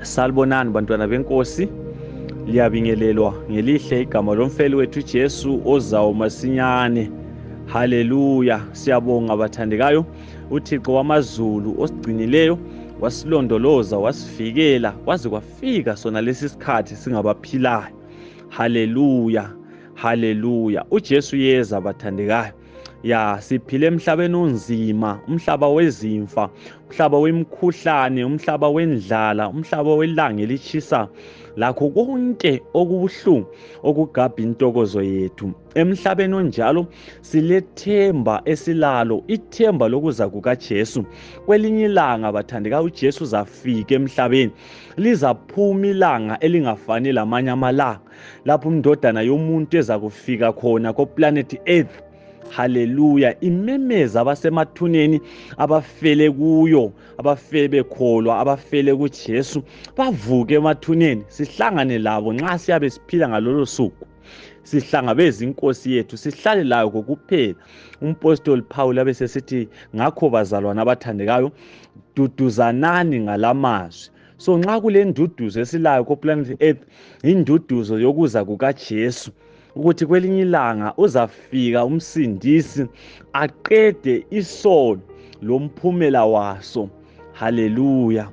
Salibonani bantwana benkosi, liyabingelelwa ngelihle igama lomfeli wethu Jesu ozayo masinyane. Haleluya, siyabonga bathandekayo. uThixo wamazulu osigcinileyo, wasilondoloza, wasivikela kwaze kwafika sona lesi sikhathi singabaphilayo. Haleluya, haleluya. uJesu yeza bathandekayo. Siphile emhlabeni onzima, umhlaba wezimfa, umhlaba wemkhuhlane, umhlaba wendlala, umhlaba welanga elitshisa, lakho konke okubuhlungu okugabha intokozo yethu. Emhlabeni onjalo silethemba esilalo, ithemba lokuza kukaJesu. Kwelinye ilanga bathandekayo uJesu uzafika emhlabeni, lizaphuma ilanga elingafani lamanye amalanga, lapho indodana yomuntu ezakufika khona koplanet Earth. Haleluya, imemeza abasemathuneni, abafele kuyo, abafele bekholwa, abafele kuJesu, bavuke emathuneni, sihlangane labo nxa siyabe siphila ngalolo suku. Sihlangabeze inkosi yethu, sihlale layo kokuphela. Umpostoli Paul abesesithi, ngakho bazalwana abathandekayo, duduzanani ngalamazwi. So nxa kule nduduzo esilayo koplanet Earth, induduzo yokuza kukaJesu, ukuthi kwelinye ilanga uzafika umsindisi aqede isono lomphumela waso. Haleluya,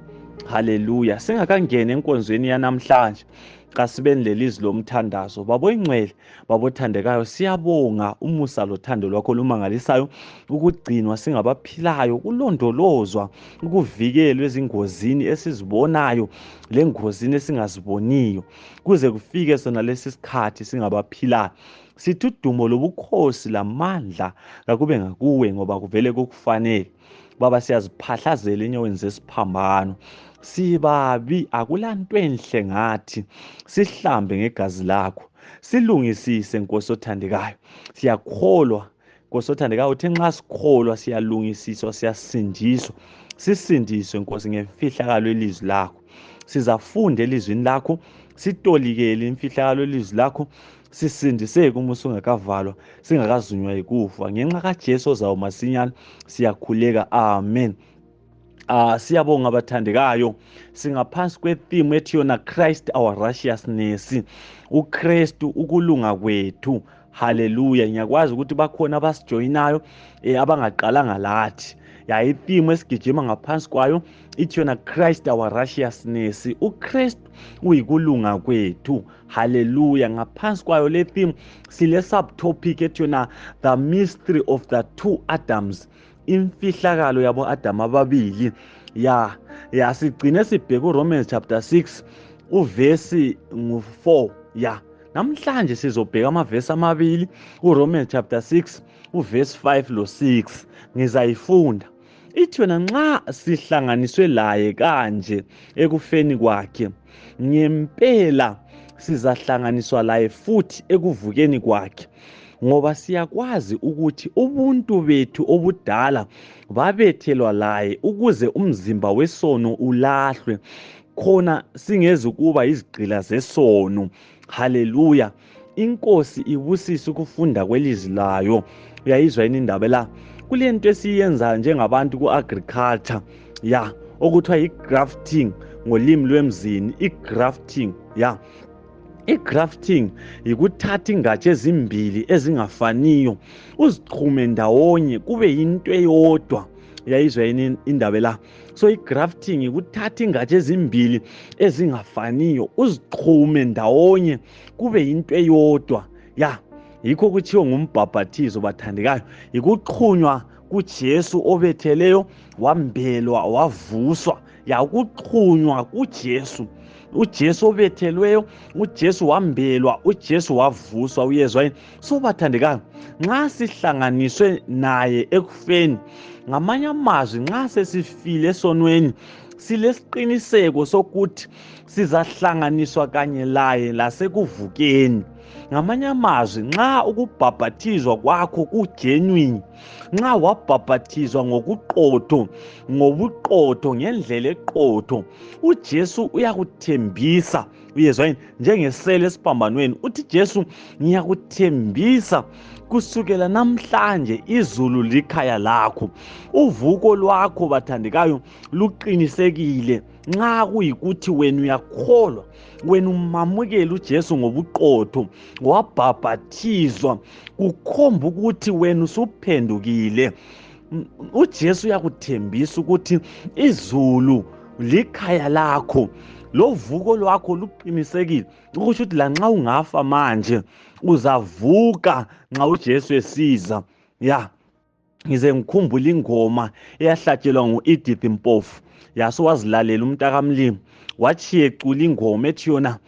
haleluya. Singakangena enkonzweni yanamhlanje, kasibeni lelizwi lomthandazo. Babo ingcwele, babo thandekayo, siyabonga umusa lothando lwakho lumangalisayo, ukugcinwa singabaphilayo, kulondolozwa, ukuvikelwa ezingozini esizibonayo lengozini esingaziboniyo, kuze kufike sona lesi sikhathi singabaphilayo. Sithi udumo lobukhosi lamandla kakube ngakuwe, ngoba kuvele kukufanele. Baba, siyaziphahlazela enyaweni zesiphambano, sibabi, akulanto enhle ngathi. Sihlambe ngegazi lakho, silungisise Nkosi othandekayo. Siyakholwa Nkosi othandekayo, uthi nxa sikholwa siyalungisiswa, siyasindiswa. Sisindiswe Nkosi ngemfihlakalo elizwi lakho. Sizafunda elizwini lakho, sitolikele imfihlakalo elizwi lakho, sisindiseke umusa ungakavalwa, singakazunywa yikufa. Ngenxa kaJesu ozayo masinyane siyakhuleka, amen. Siyabonga bathandekayo, singaphansi kwetheme ethi yona Christ our righteousness, uKristu ukulunga kwethu. Haleluya. Ngiyakwazi ukuthi bakhona abasijoyinayo abangaqalanga lathi. Itheme esigijima ngaphansi kwayo ithi yona Christ our righteousness, uKristu uyikulunga kwethu. Haleluya. Ngaphansi kwayo le theme sile subtopic ethi yona the mystery of the two Adams, imfihlakalo yabo Adam ababili. Sigcine sibheke uRomans chapter 6 uvesi ngu4. Namhlanje sizobheka amavesi amabili, uRomans chapter 6 uvesi 5 lo6. Ngizayifunda. Ithi yona nxa sihlanganiswe laye kanje ekufeni kwakhe, ngempela sizahlanganiswa laye futhi ekuvukeni kwakhe, ngoba siyakwazi ukuthi ubuntu bethu obudala babethelwa laye ukuze umzimba wesono ulahlwe, khona singezi kuba izigqila zesono. Haleluya. Inkosi ibusise ukufunda kwelizwi layo. Uyayizwa yini indaba la? Kulento esiyenza njengabantu ku-agriculture, okuthiwa i-grafting ngolimi lwemzini. I-grafting, i-grafting yikuthatha ingatsha ezimbili ezingafaniyo uzixhume ndawonye kube yinto eyodwa. Uyayizwa yini indaba la? So i-grafting yikuthatha ingatsha ezimbili ezingafaniyo uzixhume ndawonye kube yinto eyodwa. Yikho kuthiwa ngumbhaphathizo bathandekayo, yikuxhunywa kuJesu obetheleyo, wambelwa, wavuswa. Ukuxhunywa kuJesu, uJesu obethelweyo, uJesu wambelwa, uJesu wavuswa. Uyezwa yini? So bathandekayo, nxa sihlanganiswe naye ekufeni, ngamanye amazwi nxa sesifile esonweni, silesiqiniseko sokuthi sizahlanganiswa kanye laye lasekuvukeni. Ngamanye amazwi, nxa ukubhaphathizwa kwakho kugenuine, nxa wabhaphathizwa ngokuqotho, ngobuqotho, ngendlela eqotho, uJesu uyakuthembisa uyezwa yini, njengesele esiphambanweni. Uthi Jesu, ngiyakuthembisa kusukela namhlanje izulu likhaya lakho, uvuko lwakho bathandekayo luqinisekile nxa kuyikuthi wena uyakholwa, wena umamukela uJesu ngobuqotho, wabhabhathizwa, kukhomba ukuthi wena usuphendukile. uJesu uyakuthembisa ukuthi izulu likhaya lakho, lovuko lwakho luqinisekile, ukusho ukuthi lanxa ungafa manje uzavuka nxa uJesu esiza. Ngize ngikhumbula ingoma eyahlatshelwa ngu-Edith Mpofu, yasowazilalela uMntakamlimu, wathi ecula ingoma ethi yona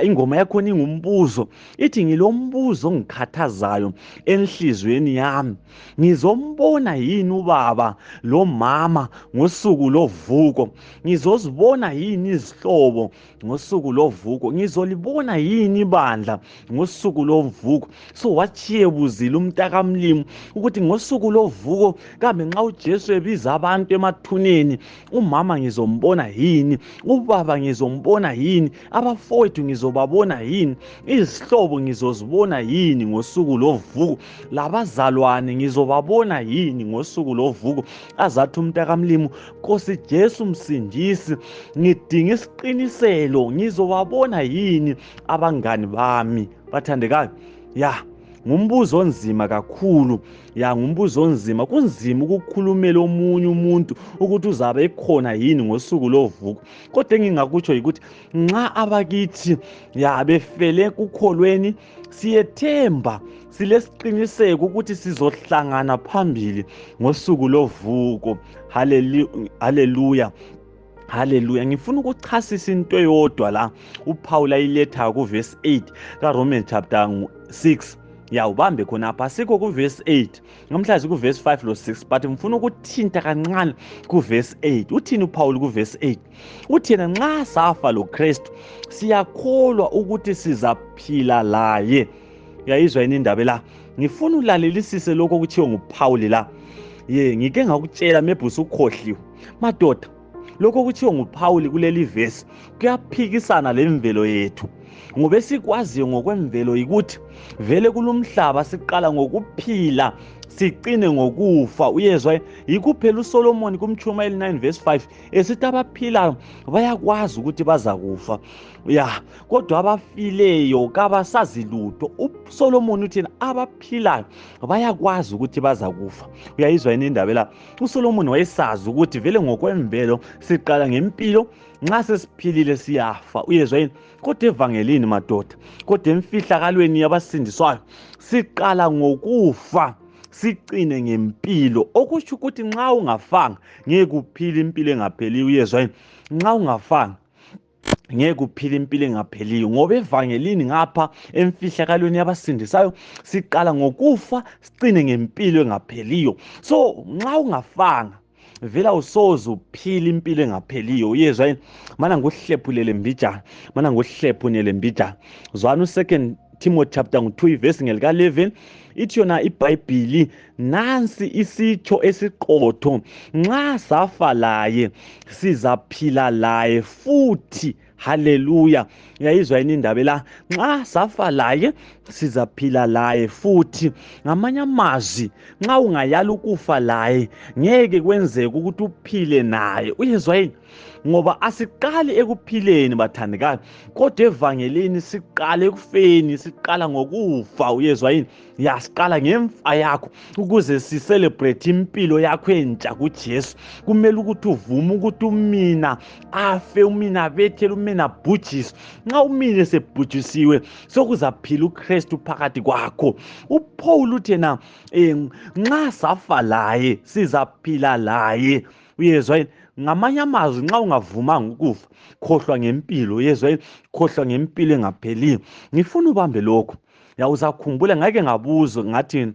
ingoma yakhona ingumbuzo, ithi ngilombuzo ongikhathazayo enhlizweni yami, ngizombona yini ubaba lo mama ngosuku lovuko, ngizozibona yini izihlobo ngosuku lovuko, ngizolibona yini ibandla ngosuku lovuko. So wathi ebuzile uMntakamlimu ukuthi ngosuku lovuko kambe nxa uJesu ebiza abantu emathuneni, umama ngizombona yini, ubaba ngizombona yini, abafowethu ngizobabona yini, izihlobo ngizozibona yini ngosuku lovuko, labazalwane ngizobabona yini ngosuku lovuko. Azathi uMntakamlimu, Nkosi Jesu Msindisi, ngidinga isiqiniselo, ngizobabona yini abangani bami bathandekayo. Ngumbuzo onzima kakhulu, ngumbuzo onzima. Kunzima ukukhulumela omunye umuntu ukuthi uzabe ekhona yini ngosuku lovuko. Kodwa engingakutsho yikuthi nxa abakithi befele kukholweni, siyethemba, silesiqiniseko ukuthi sizohlangana phambili ngosuku lovuko. Haleluya. Ngifuna ukuchasisa into eyodwa la uPaul ayiletha kuverse 8 kaRomans chapter 6. Ubambe khonapha, asikho kuverse 8, namhlanje kuverse 5 lo 6, but ngifuna ukuthinta kancane kuverse 8. Uthini uPaul kuverse 8? Uthi yena nxa safa loKristu siyakholwa ukuthi sizaphila laye. Uyayizwa yini indaba la? Ngifuna ulalelisise lokho okuthiwa nguPaul la. Ngike ngakutshela maybe usukhohliwe. Madoda, lokho okuthiwa nguPaul kuleli verse kuyaphikisana lemvelo yethu, ngoba esikwaziyo ngokwemvelo yikuthi vele kulomhlaba siqala ngokuphila sigcine ngokufa. Uyezwa, yikuphela uSolomon kuMtshumayeli 9 verse 5 esithi abaphilayo bayakwazi ukuthi baza kufa, kodwa abafileyo kabasazi lutho. uSolomon uthina abaphilayo bayakwazi ukuthi baza kufa. Uyayizwa yini indaba la? uSolomon wayesazi ukuthi vele ngokwemvelo siqala ngempilo, nxa sesiphilile siyafa. Uyezwa yini? Kodwa evangelini madoda, kodwa emfihlakalweni yabasindiswayo siqala ngokufa sigcine ngempilo, okusho ukuthi nxa ungafanga ngeke uphile impilo engapheliyo. Uyezwa yini? Nxa ungafanga ngeke uphile impilo engapheliyo, ngoba evangelini ngapha emfihlakalweni yabasindisayo siqala ngokufa sigcine ngempilo engapheliyo. So nxa ungafanga vela usoze uphile impilo engapheliyo. Uyezwa yini? Mana nguhlephulele mbijana, zwana u2 Timothy chapter 2 verse ngelika 11, ithi yona iBhayibhili nansi isitsho esiqotho, nxa safa laye sizaphila laye futhi. Haleluya. Uyayizwa yini indaba la? Nxa safa laye sizaphila laye futhi. Ngamanye amazwi, nxa ungayala ukufa laye ngeke kwenzeke ukuthi uphile naye. Uyezwa yini? Ngoba asiqali ekuphileni bathandekayo, kodwa evangelini siqala ekufeni, siqala ngokufa. Uyezwa yini? Siqala ngemfa yakho ukuze sicelebrate impilo yakho entsha kuJesu. Kumele ukuthi uvume ukuthi umina afe, umina abethele, umina abhujiswe. Nxa umina esebhujisiwe sokuzaphila uKristu phakathi kwakho. uPaul uthi yena nxa safa laye sizaphila laye. Uyezwa yini? Ngamanye amazwi, nxa ungavumanga ukufa, khohlwa ngempilo. Uyezwa yini? Khohlwa ngempilo engapheliyo. Ngifuna ubambe lokho. Uzakhumbula ngake ngabuzo ngathi,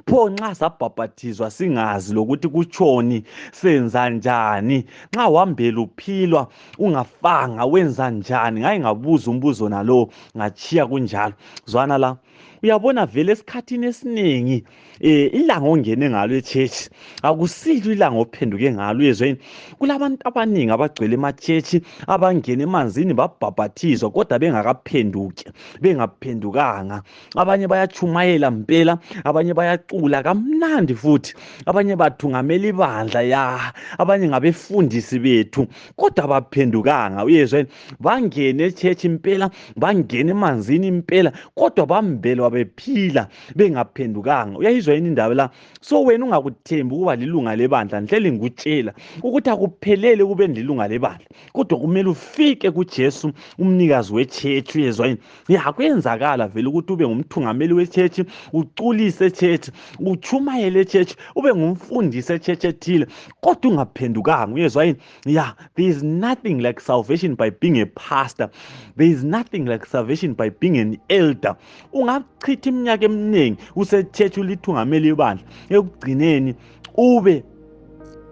pho nxa sabhabhathizwa singazi lokuthi kutshoni senza njani? Nxa wambela uphilwa ungafanga wenza njani? Ngake ngabuza umbuzo nalo ngatshiya kunjalo. Zwana la, uyabona vele esikhathini esiningi ilanga ongene ngalo e-church akusilo ilanga ophenduke ngalo. Uyezweni, kulabantu abaningi abagcwele ema-church abangena emanzini babhabhathizwa kodwa bengakaphenduki, bengaphendukanga. Abanye bayachumayela mpela, abanye bayacula kamnandi futhi, abanye bathungamela ibandla ya, abanye ngabefundisi bethu kodwa baphendukanga. Uyezweni, bangena e-church impela, bangena emanzini impela kodwa bambelwa bephila bengaphendukanga. Uyayizwa yini indaba la? So wena ungakuthembi ukuba lilunga lebandla, ngihleli ngikutshela ukuthi akuphelele kube lilunga lebandla, kodwa kumele ufike kuJesu umnikazi we-church. Uyezwa yini? Ya, kuyenzakala vele ukuthi ube ngumthungameli we-church, uculise e-church, uchumayele e-church, ube ngumfundisi e-church ethile kodwa ungaphendukanga. Uyezwa yini? Ya, there is nothing like salvation by being a pastor. There is nothing like salvation by being an elder. Ungachitha iminyaka eminingi use-church ulithungamela ibandla, ekugcineni ube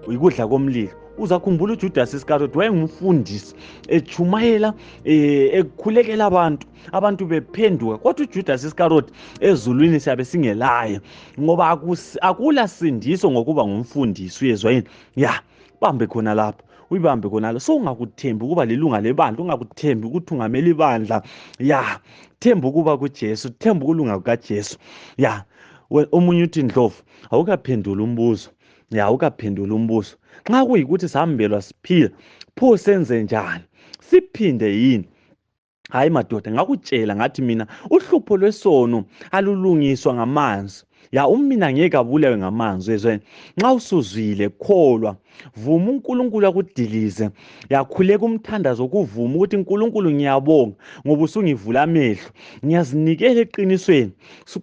uyikudla komlilo. Uzakhumbula uJudas Iscariot wayengumfundisi echumayela ekukhulekela abantu bephenduka, kodwa uJudas Iscariot ezulwini siyabe singelaye ngoba akula sindiso ngokuba ngumfundisi. Uyezwa yini? Ya, bambe khona lapho, uyibambe khona lapho. So ungakuthembi ukuba lilunga lebandla, ungakuthembi ukuthi ungamela ibandla. Ya, themba ukuba kuJesu, themba ukulunga kukaJesu. Ya, omunye uthi Ndlovu, awukaphendula umbuzo. Ya, awukaphendula umbuzo. Nxa kuyikuthi sambelwa siphila, pho senze njani? Siphinde yini? Hayi madoda, ngakutshela ngathi mina uhlupho lwesono alulungiswa ngamanzi. Ya, umina ngeke abulawe ngamanzi. Uyezweni, nxa usuzwile kholwa, vuma uNkulunkulu akudilize. Yakhuleka umthandazo ukuvuma ukuthi uNkulunkulu ngiyabonga ngoba usungivula amehlo, ngiyazinikela eqinisweni.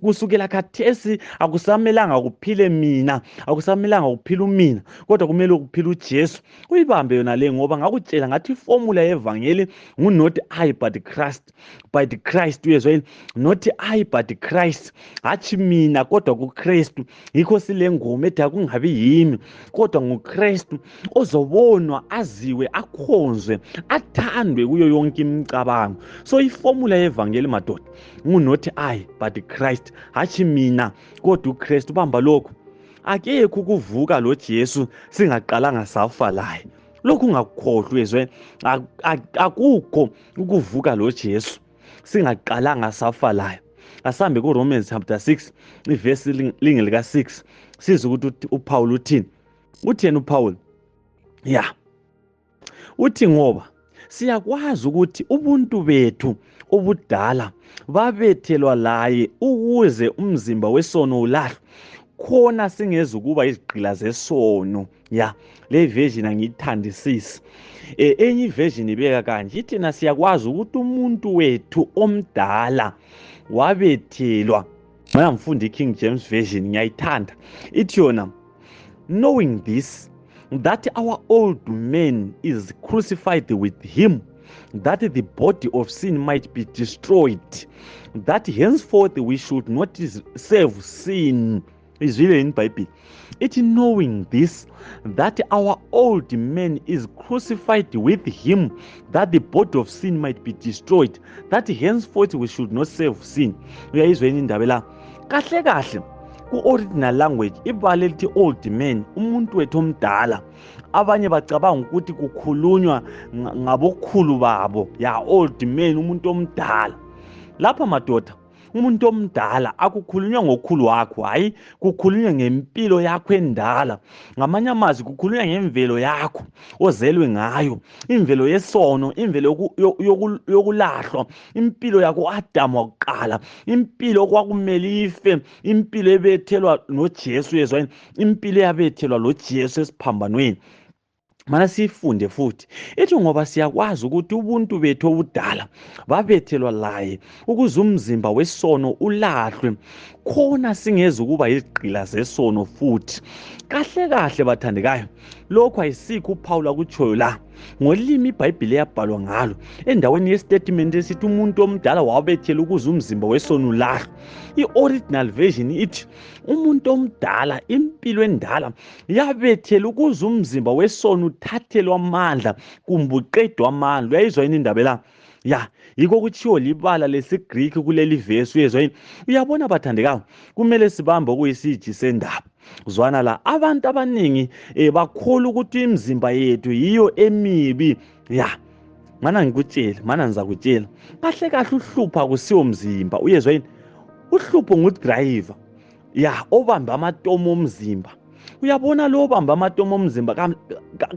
Kusukela khathesi akusamelanga kuphile mina, akusamelanga kuphila umina, kodwa kumele ukuphila uJesu. Uyibambe yona le ngoba ngakutshela ngathi iformula yevangeli not I but Christ, by the Christ. Uyezweni, not I but Christ, hatshi mina kodwa kuKristu. Yikho sile ngoma ethi akungabi yimi kodwa nguKristu ozobonwa, aziwe, akhonzwe, athandwe kuyo yonke imicabango. So iformula yevangeli madoda not I but Christ, hatshi mina kodwa uKristu. Bamba lokho, akekho ukuvuka lo Jesu singaqalanga safa laye. Lokhu ungakukhohlwa. Uyezweni, akukho ukuvuka lo Jesu singaqalanga safa laye. Asambe kuRomans chapter 6 ivesi lingeli ka6 sizwe ukuthi uPaul uthini. Utheni uPaul? Ya, uthi ngoba siyakwazi ukuthi ubuntu bethu obudala babethelwa laye ukuze umzimba wesono ulahlwe, khona singezukuba izigqila zesono. Ya, le version angiyithandisisi. Enye iversion ibeka kanje, ithina siyakwazi ukuthi umuntu wethu omdala wabethelwa. Mina ngifunda iKing James version, ngiyayithanda. Ithi yona, knowing this, that our old man is crucified with him, that the body of sin might be destroyed, that henceforth we should not serve sin. Izwile in Bible. It knowing this, that our old man is crucified with him, that the body of sin might be destroyed, that henceforth we should not serve sin. Uyayizwa yini indaba la? Kahle kahle ku-original language ibale lithi old man, umuntu wethu omdala. Abanye bacabanga ukuthi kukhulunywa ngabokhulu babo. Ya, old man, umuntu omdala. Lapha madoda, umuntu omdala akukhulunywa ngokhulu wakho, hayi, kukhulunywa ngempilo yakho endala. Ngamanye amazwi kukhulunywa ngemvelo yakho ozelwe ngayo, imvelo yesono, imvelo yokulahlwa, impilo yakho Adamu wakuqala, impilo okwakumele ife, impilo ebethelwa noJesu. Uyezwa, impilo eyabethelwa loJesu esiphambanweni. Mana sifunde futhi ethi ngoba siyakwazi ukuthi ubuntu bethu obudala babethelwa laye ukuze umzimba wesono ulahlwe, khona singezukuba izigqila zesono futhi. Kahle kahle bathandekayo, lokho ayisikho uPaul akutshoyo la ngolimi iBhayibheli yabhalwa ngalo endaweni yestatement esithi umuntu omdala wabethela ukuze umzimba wesono ulahlwe. I-original version ithi umuntu omdala, impilo endala yabethela ukuze umzimba wesono uthathelwe amandla kumbe uqedwe amandla. Uyayizwa yini indaba la? Ya, yiko kuchiwo libala lesiGreek kuleli verse uyezwa yini? Uyabona bathandekayo, kumele sibambe okuyisiji sendaba. Zwana la, abantu abaningi bakholwa ukuthi imizimba yethu yiyo emibi. Ya, mana ngikutshela, mana ngizakutshela. Kahle kahle uhlupho akusiwo mzimba, uyezwa yini? Uhlupho ngudriver. Ya, obamba amatomo omzimba. Uyabona lo obamba amatomo omzimba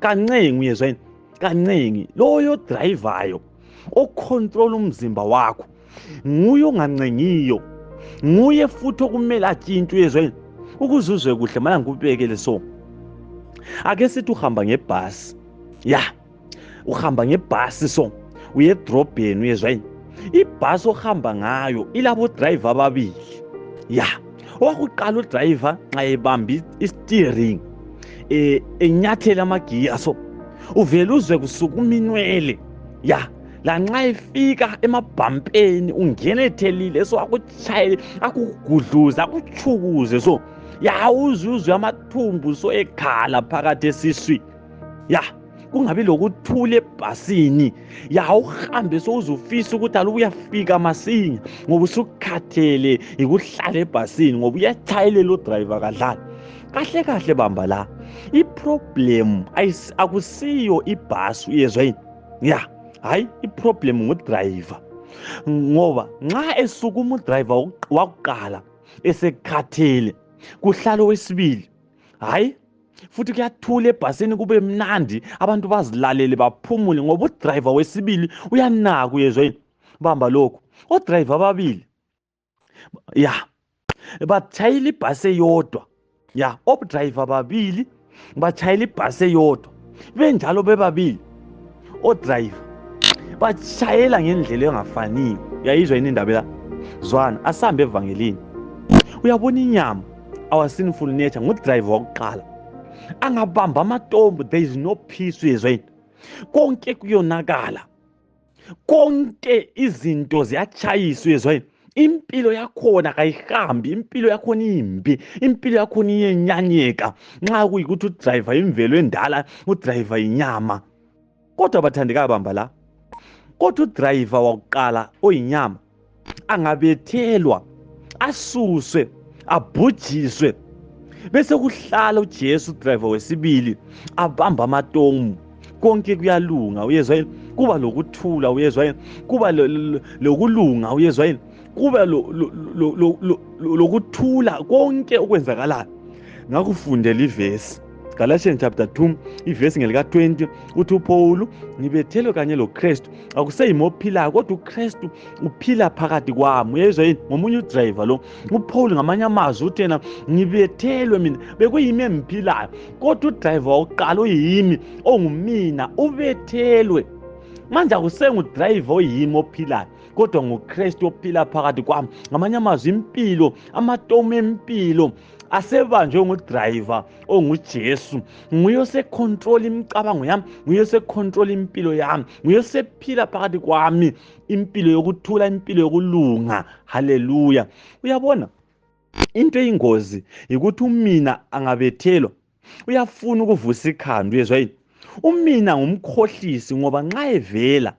kancengi uyezwa yini? Kancengi loyo drivayo ocontrol umzimba wakho nguye ongancengiyo, nguye futhi okumele atshintshe uyezwa yini? Ukuze uzwe kuhle mana ngikubekele so. Ake sithi uhamba ngebhasi. Ya, uhamba ngebhasi so. Uye edrobheni uyezwa yini? Ibhasi ohamba ngayo ilabo driver ababili. Ya, owakuqala udriver nxa ebamba i-steering enyathela amagiya so uvela uzwe kusuka uminwele. Ya, lanxa efika emabhampeni ungena ethelile so akuchayele akugudluza akuchukuze so. Ya, uzwe amathumbu so ekhala phakathi esiswini. Ya, kungabi lokuthula ebhasini. Ya, uhambe so uzufisa ukuthi alu uyafika masinya ngoba usukhathele ikuhlala ebhasini ngoba uyachayelela udriver kadlala. Kahle kahle bamba la. I-problem akusiyo ibhasi uyezwa yini? Ya, hayi i-problem ngudriver. Ngoba nxa esukuma udriver wakuqala esekhathele kuhlala owesibili, hayi futhi kuyathula ebhasini kube mnandi abantu bazilalele baphumule ngoba udriver wesibili uyanaka uyezwa yini? Bamba lokho. Odriver ababili ya batshayela ibhasi eyodwa. Ya, obdriver babili batshayela ibhasi eyodwa. Benjalo bebabili odriver batshayela ngendlela engafaniyo. Uyayizwa yini indaba la? Zwana, asambe evangelini. Uyabona inyama, our sinful nature ngudriver wokuqala. Angabamba amatombo, there is no peace uyezwa yini? Konke kuyonakala. Konke izinto ziyachayisa uyezwa yini? Impilo yakhona kayihambi, impilo yakhona imbi, impilo yakhona iyenyanyeka nxa kuyikuthi udriver imvelo endala, udriver inyama. Kodwa bathandekayo bamba la, kodwa udriver wakuqala oyinyama angabethelwa, asuswe, abhujiswe, bese kuhlala uJesu udriver wesibili abamba amatomu, konke kuyalunga uyezwa yini? Kuba lokuthula uyezwa yini? Kuba lokulunga uyezwa yini? Kuba lokuthula konke okwenzakalayo. Ngakufundela ivesi Galatians chapter 2 ivesi ngelika 20 uthi uPaul ngibethelwe kanye loKristu akuseyimi ophilayo kodwa uKristu uphila phakathi kwami uyezwa yini? Ngomunye udriver lo uPaul ngamanye amazwi uthi yena ngibethelwe mina bekuyimi emphilayo kodwa udriver oqala uyimi ongumina ubethelwe. Manje akusengudriver oyimi ophilayo kodwa nguKristu ophila phakathi kwami. Ngamanye amazwi impilo, amatomu empilo asebanjwe ngudriver onguJesu. Nguye osecontrol imicabango yami, nguye osecontrol impilo yami, nguye osephila phakathi kwami impilo yokuthula, impilo yokulunga. Haleluya. Uyabona into eyingozi ukuthi umina angabethelwa uyafuna ukuvusa ikhanda uyezwa yini? Umina ngumkhohlisi ngoba nxa evela,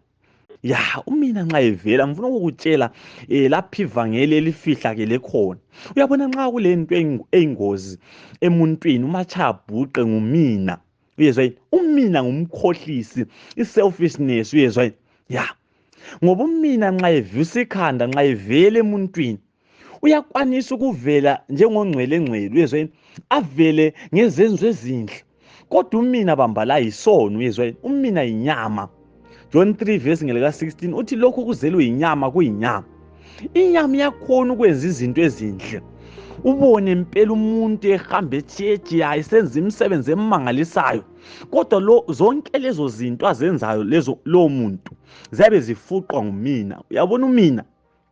ya umina nxa evela ngifuna ukukutshela lapha ivangeli elifihlakele khona. Uyabona nxa kulento eyingozi emuntwini umachabhuqe ngumina uyezwa yini? Umina ngumkhohlisi, iselfishness uyezwa yini? Ya, ngoba umina nxa evusa ikhanda, nxa evela emuntwini uyakwanisa ukuvela njengongcwele ngcwele uyezwa yini? Avele ngezenzo ezinhle. Kodwa umina bamba la yisono uyezwa yini? Umina inyama. John 3 verse ngelika 16 uthi lokho kuzelwe inyama kuyinyama. Inyama iyakhona ukwenza izinto ezinhle. Ubone impela umuntu ehamba echiyechiya esenza imisebenzi emangalisayo. Kodwa zonke lezo zinto azenzayo lo muntu ziyabe zifuqwa ngumina. Uyabona umina?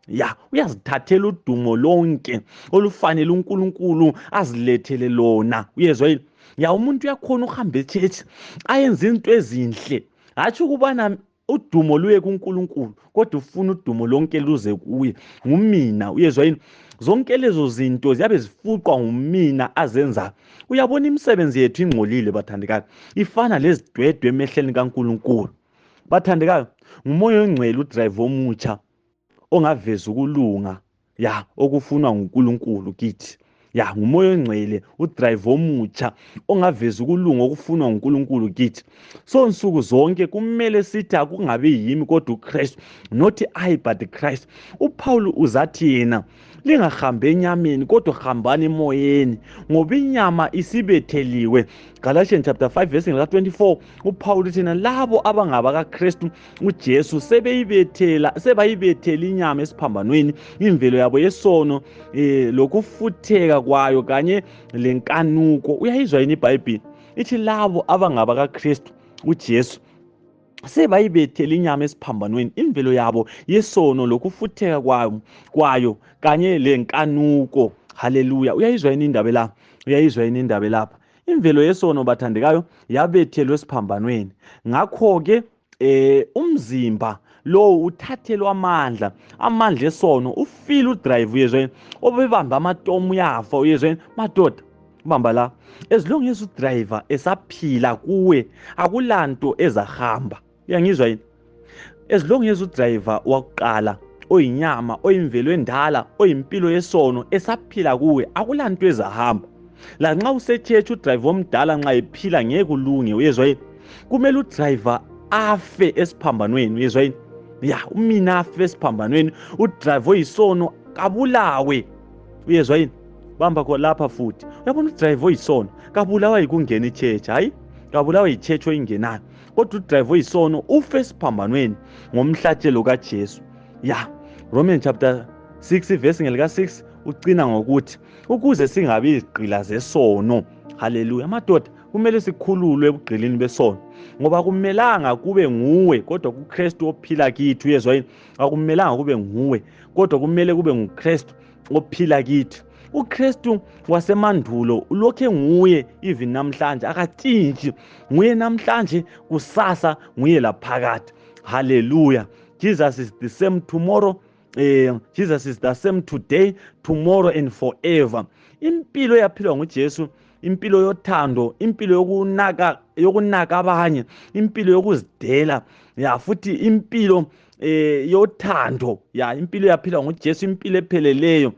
Ya, uyazithathela udumo lonke olufanele uNkulunkulu azilethele lona uyezwa yini? Ya, umuntu uyakhona ukuhamba echechi ayenza izinto ezinhle, hatshi ukubana udumo luye kuNkulunkulu kodwa ufuna udumo lonke luze kuye. Ngumina uyezwa yini? Zonke lezo zinto ziyabe zifuqwa ngumina azenzayo. Uyabona imisebenzi yethu ingcolile bathandekayo, ifana lezidwedwe emehleni kaNkulunkulu. Bathandekayo, ngumoya ongcwele udrive omutsha ongaveza ukulunga okufunwa nguNkulunkulu kithi. Ngumoya ongcwele udrive omutsha ongaveza ukulunga okufunwa nguNkulunkulu kithi. So nsuku zonke kumele sithi akungabi yimi kodwa uKristu, not I but Christ. uPaul uzathi yena lingahambi enyameni kodwa hambani emoyeni ngoba inyama isibetheliwe. Galatians chapter 5 verse 24, uPaul uthi labo abangabakaKristu uJesu sebayibethela inyama esiphambanweni, imvelo yabo yesono lokufutheka kwayo kanye lenkanuko. Uyayizwa yini iBhayibheli ithi labo abangabakaKristu uJesu sebayibethela inyama esiphambanweni, imvelo yabo yesono lokufutheka kwayo kanye lenkanuko. Haleluya. Uyayizwa yini indaba lapha? Uyayizwa yini indaba lapha? Imvelo yesono bathandekayo yabethelwa esiphambanweni. Ngakho-ke umzimba lo uthathelwa amandla esono, ufile udrive. Uyezwa yini? Obebamba amatomu yafa. Uyezwa yini madoda? Bamba la. As long as udriver esaphila kuwe akulanto ezahamba. Uyangizwa yini? As long as udriver wakuqala oyinyama, oyimvelo endala, oyimpilo yesono esaphila kuwe akulanto ezahamba. La nxa usechurch udriver omdala nxa ephila ngeke kulunge. Uyezwa yini? Kumele udriver afe esiphambanweni. Uyezwa yini? Umina afe esiphambanweni, udriver oyisono kabulawe. Uyezwa yini? Bamba khona lapha futhi. Uyabona udriver oyisono kabulawa yikungena ichurch, hayi kabulawa yichurch oyingenayo, kodwa udriver oyisono ufe esiphambanweni ngomhlatshelo kaJesu. Romans chapter 6 verse ngelika 6 ucina ngokuthi ukuze singabi izigqila zesono. Haleluya. Madoda, kumele sikhululwe ebugqilini besono ngoba akumelanga kube nguwe kodwa kuKristu ophila kithi. Uyezwa yini? Akumelanga kube nguwe kodwa kumele kube nguKristu ophila kithi. uKristu wasemandulo ulokhe nguye even namhlanje, akatshintshi. Nguye namhlanje, kusasa nguye laphakade. Hallelujah. Jesus is the same tomorrow. Jesus is the same today, tomorrow and forever. Impilo yaphilwa nguJesu, impilo yothando, impilo yokunaka abanye, impilo yokuzidela, futhi impilo yothando, impilo yaphilwa nguJesu, impilo epheleleyo.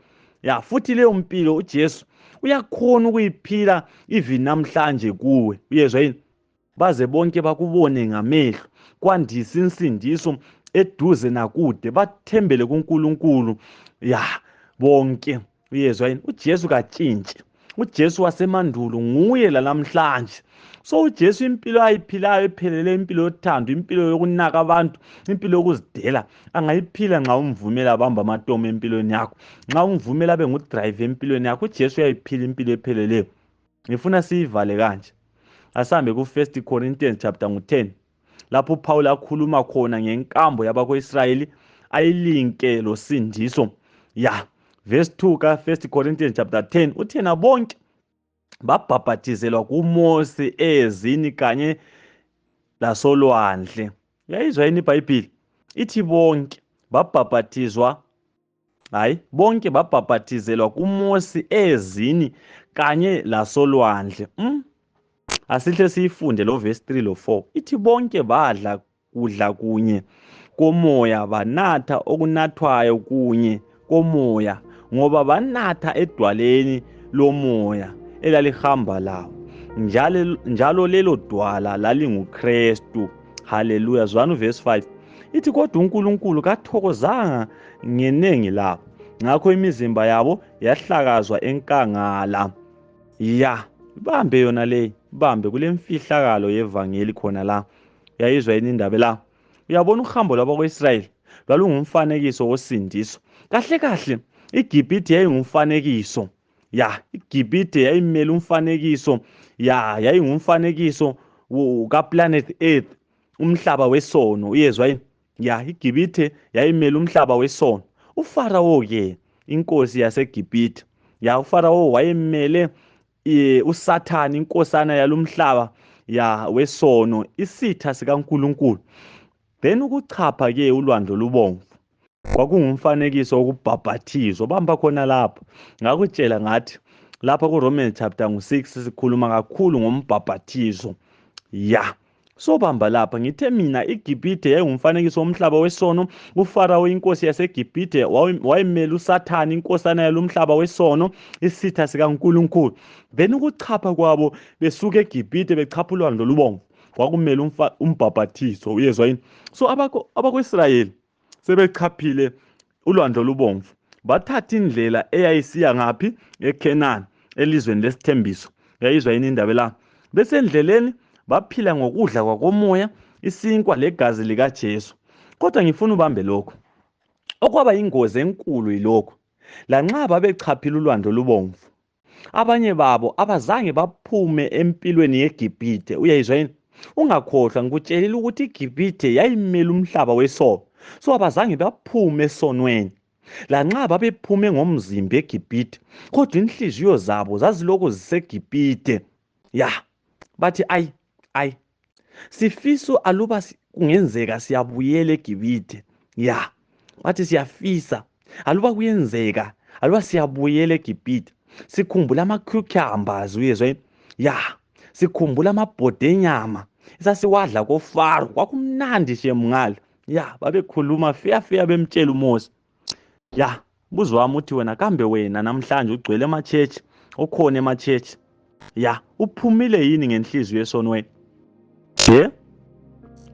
Futhi leyo mpilo uJesu uyakhona ukuyiphila even namhlanje kuwe. Uyezwa yini? Baze bonke bakubone ngamehlo, kwandisa insindiso eduze nakude, bathembele kuNkulunkulu bonke. Uyezwa yini? uJesu katshintshi. uJesu wasemandulo nguye lalamhlanje. So uJesu impilo ayiphilayo ephelele, impilo yothando, impilo yokunaka abantu, impilo yokuzidela, angayiphila nxa umvumela abamba amatomo empilweni yakho, nxa umvumela abe ngudrive empilweni yakho. uJesu uyayiphila impilo epheleleyo. Ngifuna siyivale kanje. Asambe ku1 Corinthians chapter 10 lapho uPaul akhuluma khona ngenkambo yabako-Israyeli ayilinke losindiso. Verse 2 ka1 Corinthians chapter 10 uthena bonke babhaphathizelwa kuMose ezini kanye lasolwandle. Uyayizwa yini iBhayibheli? Ithi bonke babhaphathizwa, bonke babhaphathizelwa kuMose ezini kanye lasolwandle. Asihle siyifunde lo verse 3 lo 4. Ithi bonke badla kudla kunye komoya, banatha okunathwayo kunye komoya, ngoba banatha edwaleni lomoya elalihamba lawo, njalo lelo dwala lalinguKristu. Haleluya. Zwani verse 5. Ithi kodwa uNkulunkulu kathokozanga ngenengi labo, ngakho imizimba yabo yahlakazwa enkangala. Bambe yona le, bambe kule mfihlakalo yevangeli khona la. Uyayizwa yini indaba la? Uyabona uhambo lwabako-Israyeli lwalungumfanekiso wosindiso. Kahle kahle iGibhithe yayingumfanekiso. iGibhithe yayimele umfanekiso. Yayingumfanekiso kaPlanet Earth, umhlaba wesono. Uyezwa yini? iGibhithe yayimele umhlaba wesono. uFarawo ke inkosi yaseGibhithe, uFarawo wayemele uSathani, inkosana yalomhlaba wesono, isitha sikaNkulunkulu. Then ukuchapha ke ulwandle lubomvu kwakungumfanekiso wokubhaphathizwa. Bamba khona lapho. Ngakutshela ngathi lapha kuRomans chapter 6 sikhuluma kakhulu ngombhaphathizo. Sobamba lapha ngithe mina iGibhithe yayingumfanekiso womhlaba wesono, uFarawo inkosi yaseGibhithe wayemele uSathane inkosana yalomhlaba wesono, isitha sikaNkulunkulu. Then ukuchapha kwabo besuka eGibhithe bechapha ulwandle olubomvu kwakumele umbhabhathiso, uyezwa yini? So abako-Israyeli sebechaphile ulwandle olubomvu, bathatha indlela eyayisiya ngaphi? EKhenani, elizweni lesithembiso. Yayizwa yini indaba la? Besendleleni baphila ngokudla kwakomoya, isinkwa legazi likaJesu. Kodwa ngifuna ubambe lokho. Okwaba ingozi enkulu yilokho. Lanxa babechaphile ulwandle olubomvu, abanye babo abazange baphume empilweni yeGibhithe. Uyayizwa yini? Ungakhohlwa ngikutshelile ukuthi iGibhithe yayimele umhlaba wesono. So abazange baphume esonweni. Lanxa babephume ngomzimba eGibhithe, kodwa inhliziyo zabo zazilokhu ziseGibhithe. Bathi ayi sifisa aluba kungenzeka siyabuyela eGibhithe. Bathi siyafisa aluba kuyenzeka aluba siyabuyela eGibhithe. Sikhumbula ama-cucumbers, uyezwa yini? Sikhumbula amabhode enyama esasiwadla koFaro, kwakumnandi shemngalo. Babekhuluma feya bemtshela uMose. Buzo wami uthi wena kambe wena namhlanje ugcwele emachechi, okhona emachechi, uphumile yini ngenhliziyo esonweni?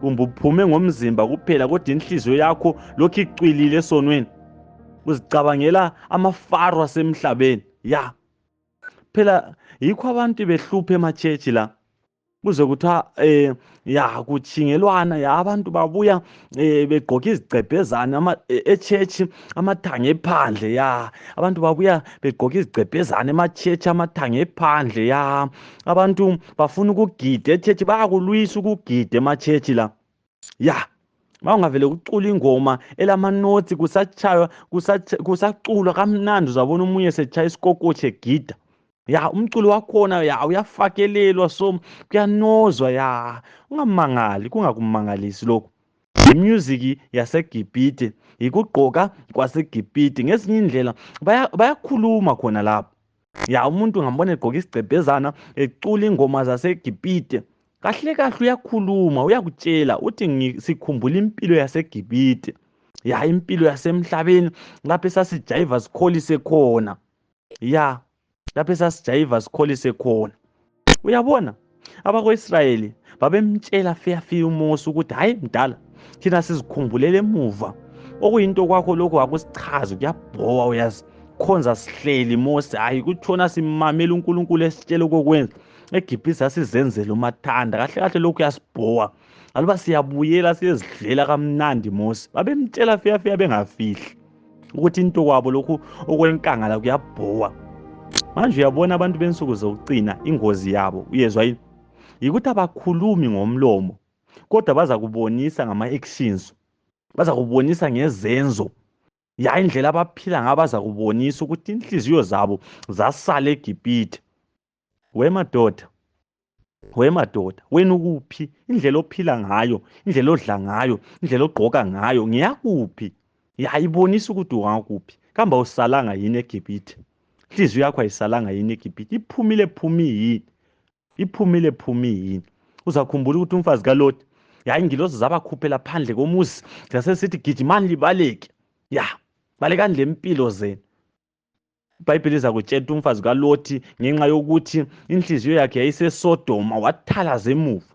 Kumbe uphume ngomzimba kuphela kodwa inhliziyo yakho lokhu icwilile esonweni, uzicabangela amaFaro asemhlabeni? Phela yikho abantu behlupha emachechi la. Kuze kuthiwa kuchingelwana, abantu babuya begqoka izigcebhezana echechi, amathanga ephandle. Abantu babuya begqoka izigcebhezana emachechi, amathanga ephandle. Abantu bafuna ukugida echechi, bayakulwisa ukugida emachechi la. Mawungavele kucula ingoma elamanotsi kusatshaywa kusaculwa kamnandi, uzabona umunye setshaya isikokotshi egida. Umculo wakhona uyafakelelwa, so kuyanozwa. Ungamangali, kungakumangalisi lokho. Imusic yaseGibhithe, ikugqoka kwaseGibhithe. Ngezinye indlela bayakhuluma khona lapho. Umuntu ngambona egqoka isigcebhezana ecula ingoma zaseGibhithe, kahle kahle uyakhuluma, uyakutshela uthi sikhumbula impilo yaseGibhithe. Impilo yasemhlabeni lapho esasijayiva sikholise khona. Lapho esasijayiva sikholise khona. Uyabona, abako-Israyeli babemtshela feya uMose ukuthi hayi mdala, thina sizikhumbulele emuva. Okuyinto kwakho lokho akusichazi, kuyabhowa, uyazi. Khonza sihleli Mose, kutshona simamela uNkulunkulu esitshela okokwenza. EGibhithe sasizenzela umathanda, kahle kahle lokhu yasibhowa. Aluba siyabuyela siyezidlela kamnandi Mose. Babemtshela feya bengafihli ukuthi into kwabo lokhu okwenkangala kuyabhowa. Manje uyabona abantu bensuku zokucina ingozi yabo, uyezwa yini? Yikuthi abakhulumi ngomlomo, kodwa baza kubonisa ngama-actions, baza kubonisa ngezenzo. Indlela abaphila ngayo baza kubonisa ukuthi inhliziyo zabo zasala eGibhithe. Wemadoda, wena ukuphi? Indlela ophila ngayo, indlela odla ngayo, indlela ogqoka ngayo, ngiyakuphi? Ibonisa ukuthi ungakuphi. Kambe awusalanga yini eGibhithe? Inhliziyo yakho ayisalanga yini eGibhithe? Iphumile yini? Uzakhumbula ukuthi umfazi kaLoti, ingilosi zabakhuphela phandle komuzi, zasesithi gijimani libaleke. Balekani lempilo zenu. iBhayibheli izakutshela umfazi kaLoti ngenxa yokuthi inhliziyo yakhe yayiseSodoma, wathalaza emuva,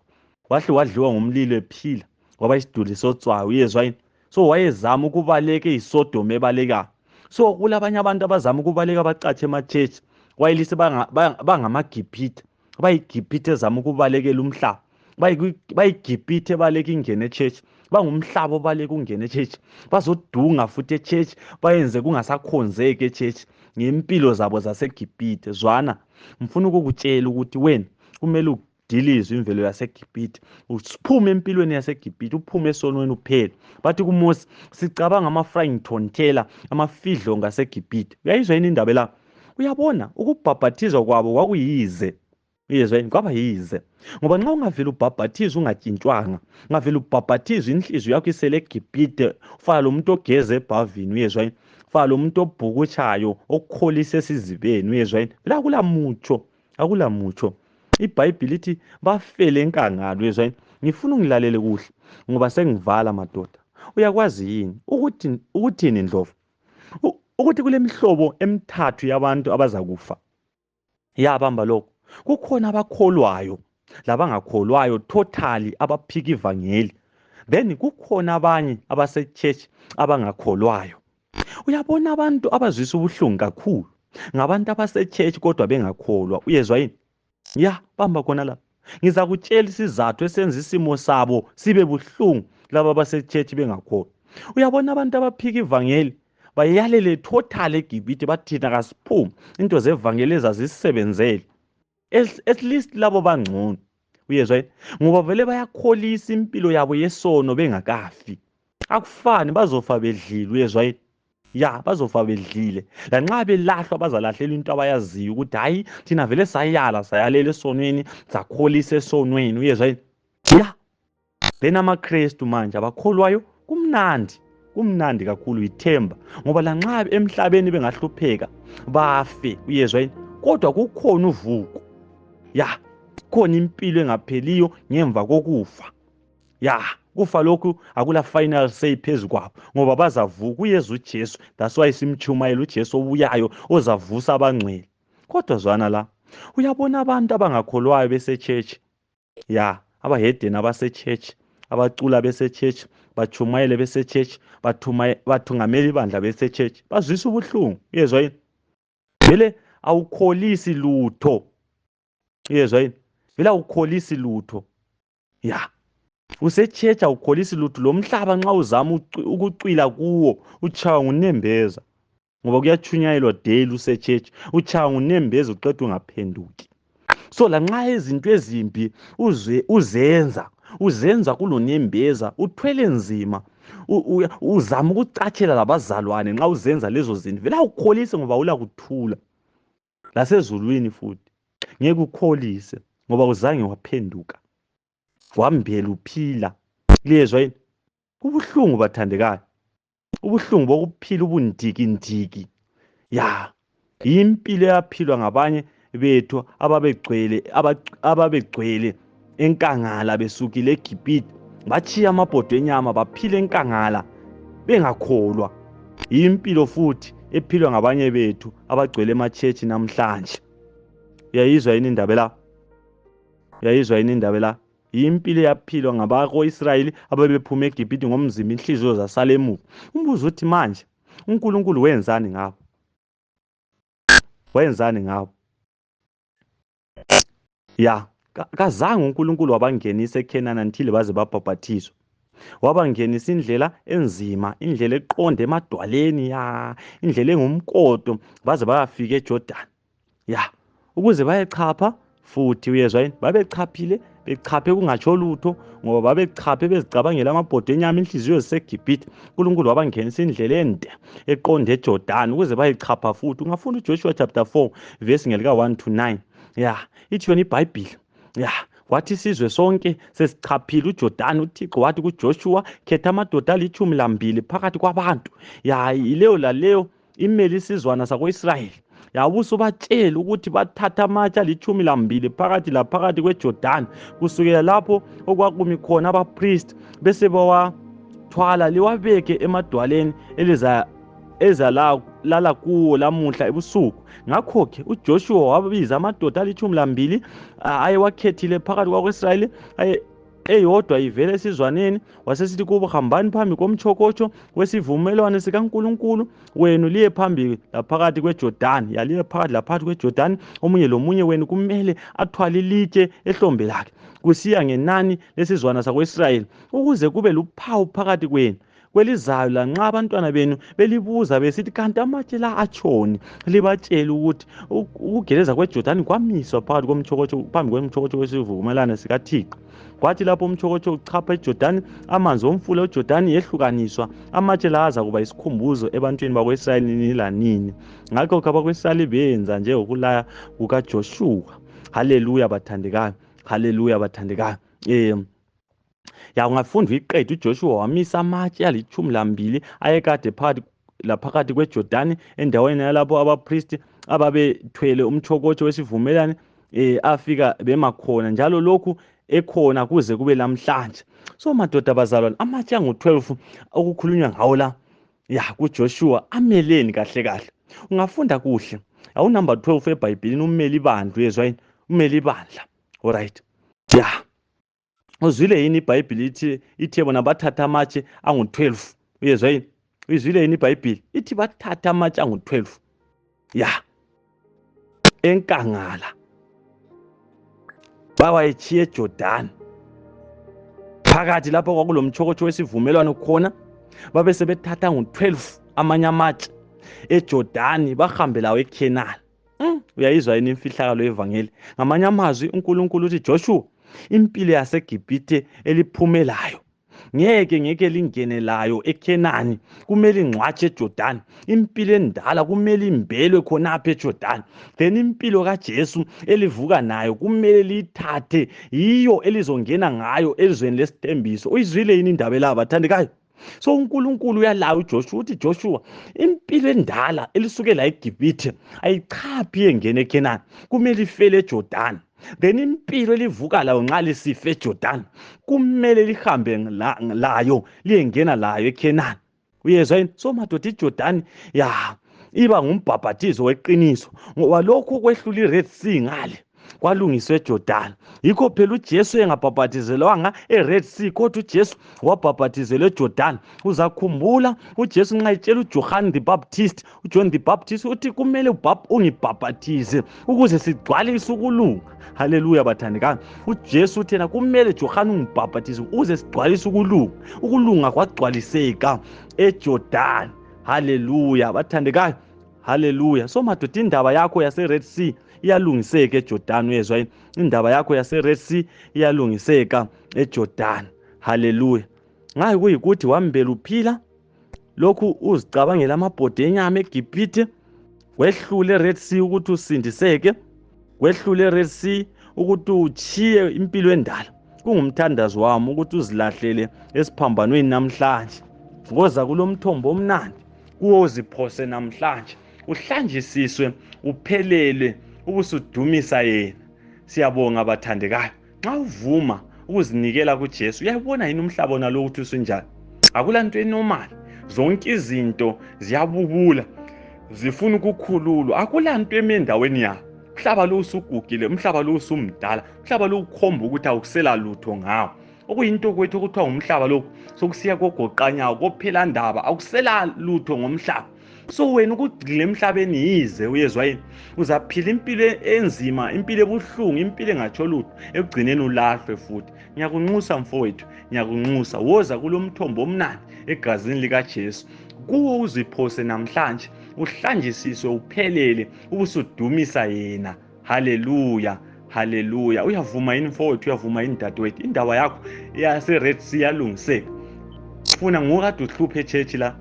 wahle wadliwa ngumlilo ephila, waba isiduli sotswayo. Uyezwa yini? So wayezama ukubaleka eyiSodoma ebalekayo. So kulabanye abantu abazama ukubaleka bacatshe emachechi, wayelise bangamaGibhithe, bayiGibhithe ezama ukubalekela umhlaba, bayiGibhithe ebaleka ingene echechi, bangumhlaba obaleka ungene echechi, bazodunga futhi echechi, bayenze kungasakhonzeki echechi ngempilo zabo zaseGibhithe. Zwana, ngifuna ukukutshela ukuthi wena kumele udilizwe imvelo yaseGibhithe, uphume empilweni yaseGibhithe, uphume esonweni uphela. Bathi kuMose, sicabanga ama-frying tontela, amafidlo ngaseGibhithe. Uyayizwa yini indaba la? Uyabona, ukubhabhathizwa kwabo kwakuyize. Uyezwa yini? Kwaba yize. Ngoba nxa ungavela ubhabhathize ungatshintshwanga, ungavela ubhabhathizwe inhliziyo yakho isele eGibhithe, ufana lomuntu ogeze ebhavini. Uyezwa yini? Ufana lomuntu obhukutshayo, okholisa esizibeni. Uyezwa yini? Phela akula mutsho. iBhayibheli lithi bafele enkangala. Uyezwa yini? ngifuna ungilalele kuhle ngoba sengivala madoda. Uyakwazi yini ukuthini Ndlovu? Ukuthi kulemihlobo emithathu yabantu abazakufa. Yabamba lokho. Kukhona abakholwayo labangakholwayo totally abaphika ivangeli. Then kukhona abanye abase-church abangakholwayo. Uyabona abantu abazwisa ubuhlungu kakhulu ngabantu abase-church kodwa bengakholwa. Uyezwa yini? Ya, bamba khona la. Ngizakutshela isizathu esenza isimo sabo sibe buhlungu laba abase-church bengakholwa. Uyabona abantu abaphika ivangeli bayalele total eGibhithe bathi thina kasiphumi into zevangeli ezazisebenzele. At least labo bangcono. Uyezwa yini? Ngoba vele bayakholisa impilo yabo yesono bengakafi. Akufani bazofa bedlile. Uyezwa yini? Ya, bazofa bedlile. Lanxa belahlwa bazalahlela into abayaziyo ukuthi hayi thina vele sayalela esonweni sakholisa esonweni. Uyezwa yini? Ya. Then amaKristu manje abakholwayo kumnandi kakhulu ithemba ngoba lanxa emhlabeni bengahlupheka bafe. Uyezwa yini? Kodwa kukhona uvuko. Ya, khona impilo engapheliyo ngemva kokufa. Ya, kufa lokhu akula final say phezu kwabo ngoba bazavuka uYesu uJesu. That's why simchumayela uJesu obuyayo ozavusa abangcwele. Kodwa zwana la, uyabona abantu abangakholwayo bese-church. Ya, abahedeni abase-church, abacula bese-church, bachumayele bese-church, bathungamela ibandla bese-church. Bazwisa ubuhlungu. Uyezwa yini? Vele awukholisi lutho. Uyezwa yini? Vele awukholisi lutho. Ya. Use-church awukholisi lutho. Lo mhlaba nxa uzama ukucwila kuwo utshaywa ngunembeza. Ngoba kuyachunyayelwa daily use-church. Utshaywa ngunembeza uqeda ungaphenduki. So lanxa izinto ezimbi uzenza kulonembeza, uthwele nzima, uzama ukucatshela labazalwane nxa uzenza lezo zinto. Vele awukholisi ngoba awula kuthula. Lasezulwini futhi ngeke ukholise ngoba uzange waphenduka. Wambela uphila. Liyezwa yini? Ubuhlungu bathandekayo. Ubuhlungu bokuphila ubundikindiki. Ya, impilo yaphilwa ngabanye bethu ababegcwele enkangala besukile eGibhithe bachiya amabhodo enyama baphila enkangala bengakholwa. Impilo futhi ephilwa ngabanye bethu abagcwele ema-church namhlanje. Uyayizwa yini indaba la? Uyayizwa yini indaba la? Impilo yaphilwa ngabako-Israyeli ababephuma eGibhithe ngomzimba inhliziyo zasala emuva. Umbuzo uthi manje uNkulunkulu wenzani ngabo? Wenzani ngabo? Ya, kazange uNkulunkulu wabangenisa eKhenani until baze babhabhathizwa. Wabangenisa indlela enzima, indlela eqonde emadwaleni, ya, indlela engumkodo baze bayafika eJordan. Ya, ukuze bayechapha futhi. Uyezwa yini? Babechaphile, bechaphe kungatsho lutho ngoba babechaphe bezicabangela amabhodo enyama inhliziyo ziseGibhithe. uNkulunkulu wabangenisa indlela ende eqonde eJordan ukuze bayechapha futhi. Ungafunda uJoshua chapter 4 verse ngelika 1 to 9. Ya, ithi yona iBhayibheli. Ya, wathi isizwe sonke sesichaphile uJordan, uThixo wathi kuJoshua, khetha amadoda ali-12 phakathi kwabantu. Ya, ileyo laleyo imele isizwana sako-Israyeli. Yabusa ubatshela ukuthi bathatha amatshe ali-12 phakathi laphakathi kweJordan. Kusukela lapho okwakumi khona abapriest bese bawathwala liwabeke emadwaleni ezalala kuwo lamuhla ebusuku. Ngakho-ke uJoshua wabiza amadoda ali-12 ayewakhethile phakathi kwako-Israyeli eyodwa ivela esizwaneni. Wasesithi kubo, hambani phambi komtshokotsho wesivumelwano sikaNkulunkulu wenu liye phambi laphakathi kweJordan. Yaliye phakathi laphakathi kweJordan. Omunye lomunye wenu kumele athwale ilitshe ehlombe lakhe kusiya ngenani lesizwana sako-Israyeli ukuze kube luphawu phakathi kwenu kwelizayo. Lanxa abantwana benu belibuza besithi kanti amatshe la atshoni, libatshele ukuthi ukugeleza kweJordan kwamiswa phakathi komtshokotsho, phambi komtshokotsho wesivumelwano sikaThixo. Kwathi lapho umtshokotsho uchapha eJordan, amanzi omfula uJordan yehlukaniswa. Amatshe la aza kuba isikhumbuzo ebantwini bako-Israyeli nini lanini. Ngakho abako-Israyeli benza njengokulaya kukaJoshua. Haleluya bathandekayo. Haleluya bathandekayo. Ya, ungafunda iqede uJoshua wamisa amatshe ali-12 ayekade phakathi laphakathi kweJordan endaweni yalapho abapriest ababethwele umtshokotsho wesivumelwano afika bema khona. Njalo lokhu ekhona kuze kube namhlanje. So madoda bazalwane, amatshe angu-12 okukhulunywa ngawo la kuJoshua ameleni kahle kahle. Ungafunda kuhle number 12 eBhayibhelini umeli bandla, uyezwa yini? Umeli bandla. Alright. Uzwile yini iBhayibheli ithi bona bathatha amatshe angu-12? Uyezwa yini? Uyizwile yini iBhayibheli ithi bathatha amatshe angu-12 enkangala bawayichiye eJordani, phakathi lapho kwakulomtshokotho wesivumelwano khona, babe sebethatha angu-12 amanye amatshe eJordani bahambe lawo eKhenani. Uyayizwa yini imfihlakalo yevangeli? Ngamanye amazwi uNkulunkulu uthi Joshua, impilo yaseGibhithe eliphumelayo ngeke lingene layo eKhenani, kumele ingcwatshe eJordani. Impilo endala kumele imbelwe khonapha eJordani. Then impilo kaJesu elivuka nayo kumele liyithathe, yiyo elizongena ngayo elizweni lesithembiso. Uyizwile yini indaba la bathandekayo? So uNkulunkulu uyalayo uJoshua uthi Joshua, impilo endala elisukela eGibhithe ayichaphi engene eKhenani, kumele ifele eJordani. Then impilo elivuka layo nxa lisife eJordani kumele lihambe layo liyengena layo eKhenani. Uyezwa yini? So madoda, iJordani iba ngumbhabhatizo weqiniso, ngoba lokhu kwehlula iRed Sea ngale kwalungiswa eJordani. Yikho phela uJesu engabhabhatizelwanga eRed Sea, kodwa uJesu wabhabhatizelwa eJordani. Uzakhumbula uJesu nxa etshela uJohn the Baptist uthi kumele ungibhabhatize ukuze sigcwalise ukulunga. Haleluya bathandekayo. UJesu uthi yena kumele John ungibhabhatize ukuze sigcwalise ukulunga. Ukulunga kwagcwaliseka eJordani. Haleluya bathandekayo. Haleluya. So madoda, indaba yakho yaseRed Sea iyalungiseka eJordani. Uyezwa yini? Indaba yakho yaseRed Sea iyalungiseka eJordani. Haleluya. Ngayi kuyikuthi wambela uphila lokhu uzicabangela amabhodi enyama eGibhithe, wehlule eRed Sea ukuthi usindiseke, wehlule eRed Sea ukuthi uchiye impilo endala. Kungumthandazo wami ukuthi uzilahlele esiphambanweni namhlanje. Ngoza kulomthombo omnandi kuwo uziphose namhlanje, uhlanjisiswe uphelele ubusudumisa yena. Siyabonga bathandekayo. Nxa uvuma ukuzinikela kuJesu, uyayibona yini umhlaba wona lo ukuthi usunjani? Akulanto enormal. Zonke izinto ziyabubula, zifuna ukukhululwa. Akulanto emendaweni yayo. Umhlaba lo usugugile, umhlaba lo usumdala, umhlaba lo ukhomba ukuthi awukusela lutho ngawo. Okuyinto kwethu okuthiwa ngumhlaba lokhu sokusiya kogoqanyawo kophela ndaba, awukusela lutho ngomhlaba. So wena ukugxile emhlabeni yize, uyezwa yini? Uzaphila impilo enzima, impilo ebuhlungu, impilo engatsho lutho, ekugcineni ulahlwe futhi. Ngiyakunxusa mfowethu, ngiyakunxusa. Woza kulomthombo omnandi egazini likaJesu, kuwo uziphose namhlanje, uhlanjisiswe uphelele ubusudumisa yena. Haleluya. Haleluya. Uyavuma yini mfowethu? Uyavuma yini dadewethu? Indaba yakho yaseRed Sea yalungiseka. Funa ngokade uhluphe eChurch la.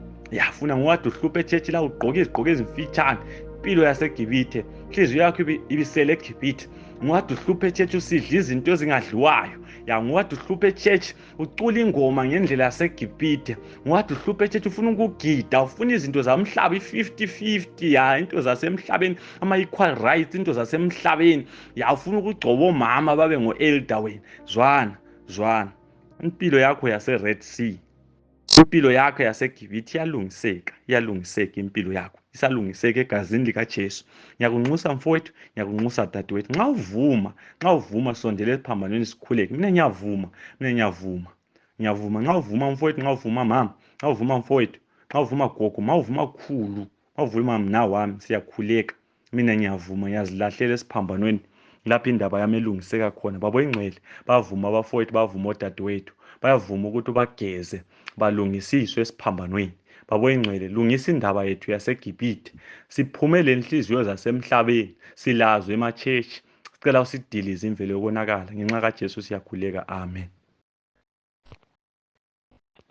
Funa ngokade uhluphe eChurch la, ugqoke izigqoko ezimfitshane. Impilo yaseGibhithe, inhliziyo yakho ibisele eGibhithe. Ngokade uhluphe eChurch usidla izinto ezingadliwayo. Ngokade uhluphe eChurch ucula ingoma ngendlela yaseGibhithe. Ngokade uhluphe eChurch ufuna ukugida, ufuna izinto zamhlaba i-50-50, into zasemhlabeni, ama-equal rights, into zasemhlabeni. Ufuna ukugcoba omama babe ngo-elder wena. Zwana. Impilo yakho yaseRed Sea, impilo yakho yaseGibhithe iyalungiseka impilo yakho. Isalungiseka egazini likaJesu. Ngiyakunxusa mfowethu, ngiyakunxusa dadewethu. Nxa uvuma sondela esiphambanweni sikhuleke. Mina ngiyavuma. Nxa uvuma mfowethu, nxa uvuma mama, nxa uvuma mfowethu, nxa uvuma gogo, nxa uvuma khulu, nxa uvuma mna wami, siyakhuleka. Mina ngiyavuma, ngiyazilahlela esiphambanweni lapho indaba yami elungiseka khona. Babo ingcwele bavuma abafowethu, bavuma odadewethu, bayavuma ukuthi bageze, balungisiswe esiphambanweni. Babo ingcwele, lungisa indaba yethu yaseGibhithe, siphumele inhliziyo zasemhlabeni, silazwe emaChurch. Sicela usidilize imvelo yokonakala. Ngenxa kaJesu siyakhuleka. Amen.